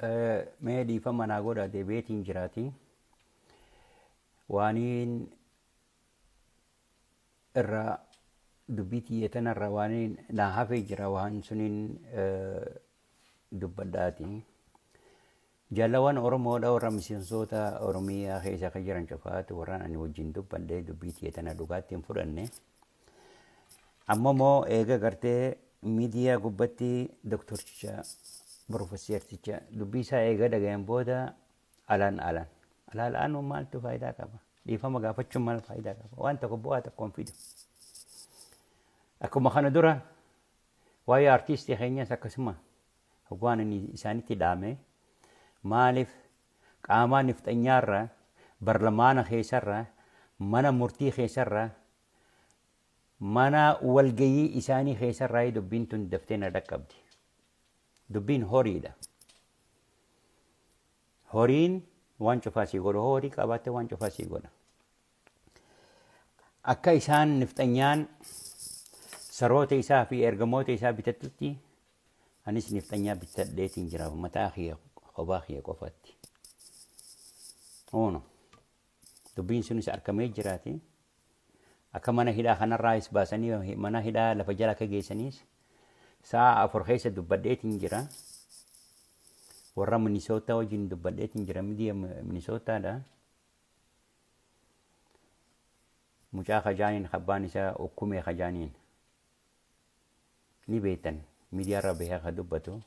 Mee dhiifama naa godha, deebi'eetiin jiraati. Waaniin irraa dubbii tiyya tanarra waaniin naa hafee jira, waan suniin dubbadhaati. Jaalawwan Oromoodha, warra miseensota Oromiyaa keessa kan jiran cufaatu, warraan ani wajjin dubbadhe dubbii tiyya tana dhugaatti hin fudhanne. Amma immoo eega gartee miidiyaa gubbatti doktorticha, profeesarticha dubbii isaa eega dhagayan booda alaan alaan. Alaalaan maaltu faayidaa qaba? Dhiifama gaafachuun maal faayidaa qaba? Waan tokko bu'aa tokko hin fidu. Akkuma kana dura waa'ee artiistii keenyas akkasuma hoggaan inni isaanitti dhaame, maaliif qaamaa nifxanyaarra, barlamaana keessarra, mana murtii keessarra, mana walgayii isaanii keessarraa dubbiin tun daftee na dhaqqabdi. Dubbiin horiidha. Horiin waan cufaa sii godha. Horii qabaatte waan cufaa sii godha. Akka isaan nifxanyaan saroota isaa fi ergamoota isaa bitattutti anis nifxanyaa bitadheetiin jira mataa kiyya, kophaa kiyya qofatti. Oono. Dubbiin sunis argamee jiraati. Akka mana hidhaa kanarraayis baasanii mana hidhaa lafa jala akka geessaniis sa'a 4 keessa dubbadheetiin jira. Warra Minisootaa wajjin dubbadheetiin jira. Miidiyaa Minisootaadha. Mucaa kajaaniin abbaan isaa ukkumee kajaaniin ni beektan, miidiyaarra bahee akka dubbatu.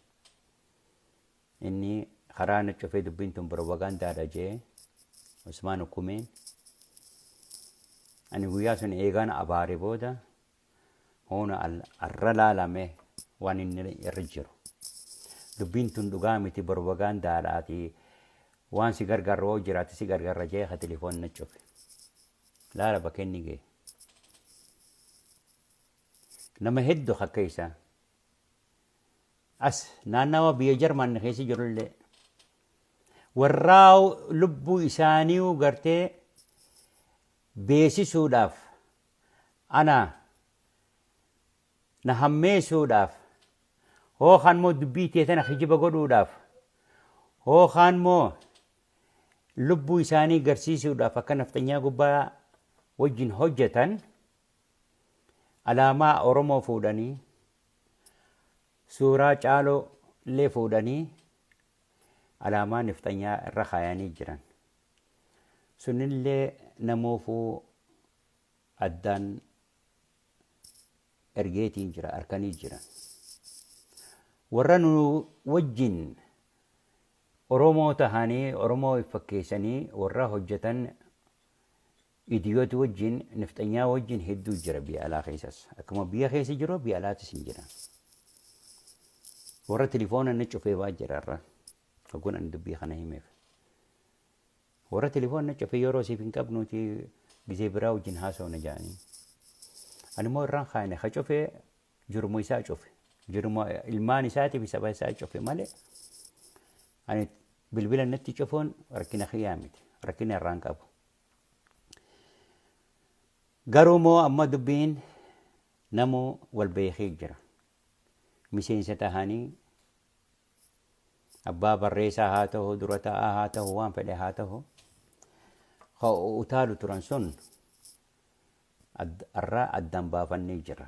Inni karaa na cufee dubbiin tun propagaandaadha jee Usmaan Ukkumeen. Ani guyyaa sun eegaan abaare booda hoona arra laalame waan inni irra jiru. Dubbiin tun dhugaa miti, propagaandaadhaati, waan si gargaarru hoo jiraate si gargaarra jee ka telefoon na cufe. Laala bakka inni ga'e. Nama hedduu akka isaa. As naannawa biyya Jarman keessa jirullee warraa lubbuu isaanii gartee beeksisuudhaaf, ana na hammeessuudhaaf, hookaan moo dubbii tee tana kijiba godhuudhaaf, hookaan moo lubbuu isaanii garsiisuudhaaf akka nafxanyaa gubbaa wajjin hojjetan alaamaa Oromoo fuudhanii, suuraa Caaloo illee fuudhanii alaamaa nifxanyaa irra kaayanii jiran. Sunillee namoofuu addaan ergeetiin jira, arkanii jiran. Warra nu wajjin Oromoo tahanii Oromoo fakkeessanii warra hojjetan idiyooti wajjin, nifxanyaa wajjin hedduu jira biyya alaa keessas. Akkuma biyya keessa jiru biyya alaatis hin jira. Warra tilifoona inni cufee baa jira irra. Hogguun ani dubbii kana himeef. Warra tilifoona inni cufee yeroo siif hin qabnuti, gizee biraa wajjin haasawna jedhanii. Ani immoo irraan kaane, ka cufee jiruma isaa cufe. Jiruma ilmaan isaatiif saba isaa cufe malee ani bilbila natti cufuun rakkina kiyyaa miti. Rakkina irraan qabu. Garuu immoo amma dubbiin namuu wal beekee jira. Miseensa tahanii abbaa barreessaa haa ta'u, dura taa'aa haa ta'u, waan fedhe haa ta'u, ka utaalu turan sun irraa addaan baafannee jira.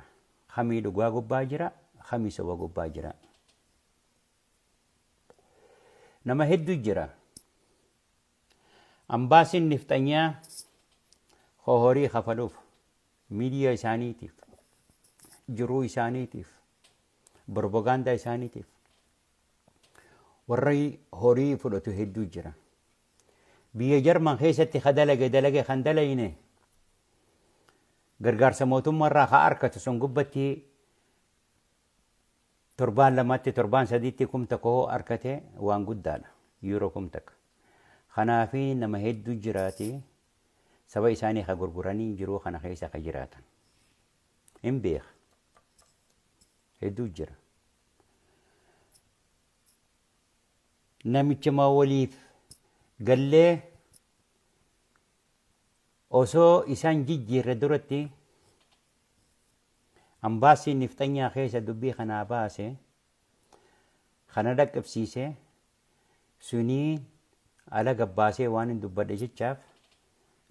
Kamii dhugaa gubbaa jira, kamii soba gubbaa jira. Nama hedduu jira. Ambaasiin nifxanyaa horii kafaluuf, miidiyaa isaaniitiif, jiruu isaaniitiif, propagaandaa isaaniitiif warri horii fudhatu hedduu jira. Biyya Jarman keessatti ka dalage dalage, kan dalayne gargaarsa mootummaarraa ka argatu sun gubbatti torbaan lamatti, torbaan sadiitti 1000 hoo argate waan guddaadha. Yuuroo 1000. Kanaafi nama hedduu jiraati saba isaanii ka gurguranii jiruu kana keessa ka jiraatan. Hin beeka. Hedduu jira. Namichuma waliif gallee osoo isaan jijjiirre duratti ambaasiin nifxanyaa keessa dubbii kanaa baase, kana dhaqqabsiise. Sunii ala gabbaasee waan hin dubbadhe jechaaf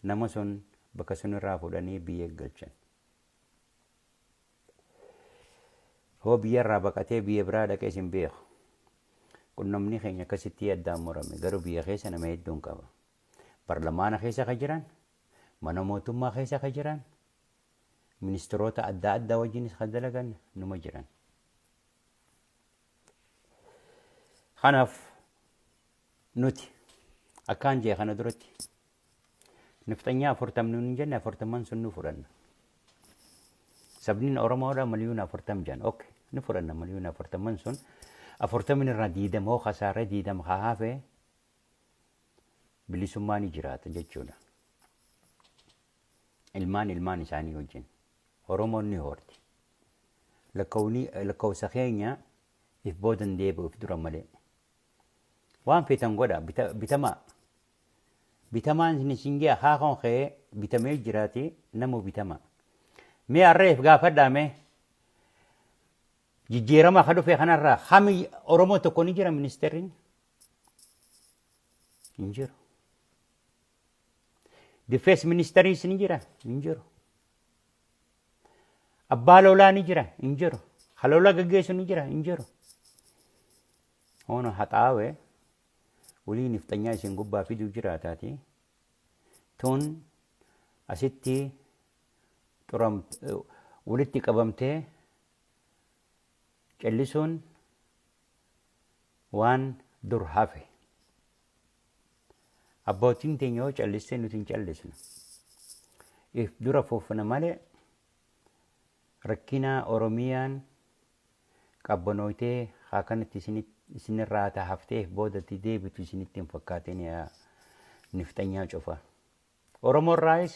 nama sun bakka sun irraa fuudhanii biyya galchan. Hoo biyya irraa baqatee biyya biraa dhaqee isin beeku. Qunnamni keenya akkasitti addaan murame, garuu biyya keessa nama hedduun qaba. Barlamaana keessa ka jiran, mana mootummaa keessa ka jiran, ministeerota adda addaa wajjinis kan dalagan numa jiran. Kanaaf nuti akkaan jee kana duratti nifxanyaa 40 nuun hin jenne, 40n sun nu fudhanna. Sabni Oromoodha 40 miliyoona jedhan, ok, ni fudhanna 40 miliyoona sun. 40n irraa 20 hoo kasaaree, 20 haa hafee, bilisummaa ni jiraata jechuudha. Ilmaan ilmaan isaanii wajjin Oromoon ni horti. Lakkoofsa keenya if boodan deebi'u, if dura malee. Waan feetan godha, bitamaa. Bitamaan isin jee haakoon kee bitamee jiraati, namu bitama. Mee harreef gaafadhaa, mee jijjiirama ka dhufe kanarraa hami Oromoo tokko ni jira ministeerri? Hin jiru. Defense ministeriis ni jira? Hin jiru. Abbaa lolaa ni jira? Hin jiru. Ha lola gaggeessu ni jira? Hin jiru. Hono haxaawe walii nifxanyaa isin gubbaa fiduu jiraataati. Tun asitti xuram walitti qabamtee callisuun waan dur hafe. Abbootiin teenya yoo callistee, nuti hin callisnu. If dura fuufna malee rakkina Oromiyaan qabbanooytee haa kanatti isinirraa haftee if boodatti deebitu isinitti hin fakkaatin, yaa nifxanyaa cufa. Oromoorraayis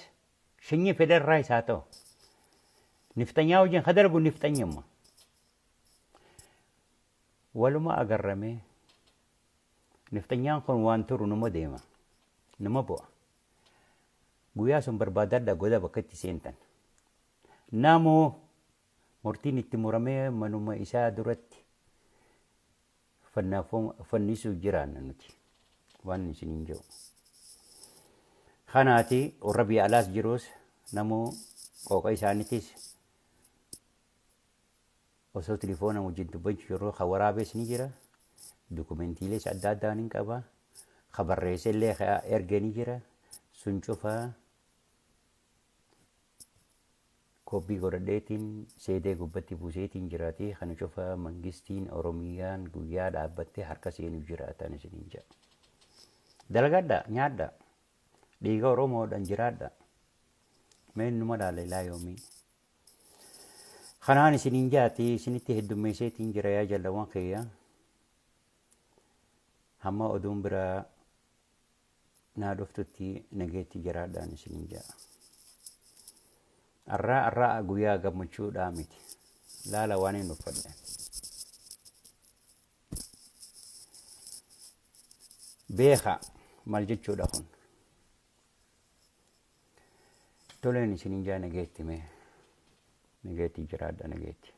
shanyii fedharraayis haa ta'u. Nifxanyaa wajjin ka dalagu nifxanyumma. Waluma agarramee nifxanyaan kun waan turu numa deema. Numa bu'a. Guyyaa sun barbaadadha goda bakka itti seentan. Namoo murtiin itti muramee manuma isaa duratti fannisuu jiraanna nuti. Waan isiniin jedhu. Kanaati warra biyya alaas jirus namoo qooqa isaaniitis osoo tilifoona wajjin dubbachuu yeroo ka waraabees ni jira. Dukumentiilees adda addaa ni qaba. Ka barreesse illee ka erge ni jira. Sun cufaa koppii godhadheetiin seedee gubbatti buuseetiin jiraati. Kana cufa mangistiin Oromiyaan guyyaa dhaabbattee harka seenuu jiraatan isiniin jedha. Dalagadha, nyaadha. Dhiiga Oromoodhaan jiraadha. Mee numa dhaala ilaa yoomii. Kanaan isiniin jaati isinitti heddummeesseetiin jira, yaa jallawwan kiyya. Hamma oduun biraa naa dhuftutti nageetti jiraadhaan isiniin jedha. Arraa arraa guyyaa gammachuudhaa miti. Laala waan hin uffadhe. Beeka maal jechuudha kun. Toleen isiniin jaa, nageetti mee. Nageetti jiraadha, nageetti.